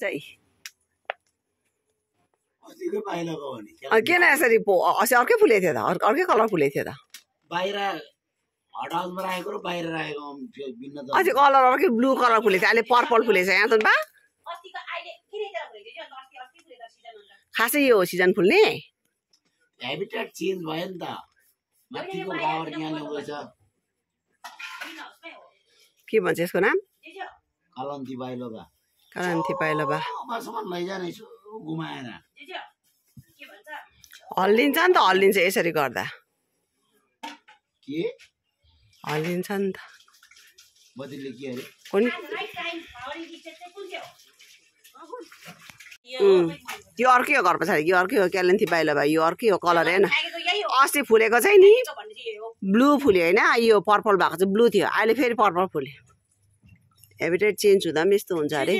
चाहिँ किन यसरी अस्ति अर्कै फुलेको थियो त अर्कै कलर फुलेको थियो त बाहिर हट हाउसमा राखेको र बाहिर राखेको भिन्नता अस्ति कलर अर्कै ब्लू कलर फुलेको थियो अहिले पर्पल फुलेको छ यहाँ त बा खासै यो सिजन फुल्ने हेबिटेट चेन्ज भयो नि त माथिको फ्लावर यहाँ ल्याउँदैछ के भन्छ यसको नाम कलन्ती बाइलोबा कान्ति पाइलोबा बसम्म लैजाने यसो घुमाएर हल्लिन्छ नि त हल्लिन्छ यसरी गर्दा के हल्लिन्छ नि त बदीले के अरे कुन यो अर्कै हो घर पछाडि यो अर्कै हो क्यालेन्थी बाइलोबा यो अर्कै हो कलर हेर्न अस्ति फुलेको चाहिँ नि ब्लू फुल्यो होइन यो पर्पल भएको चाहिँ ब्लू थियो अहिले फेरि पर्पल फुल्यो हेबिटेट चेन्ज हुँदा पनि यस्तो हुन्छ अरे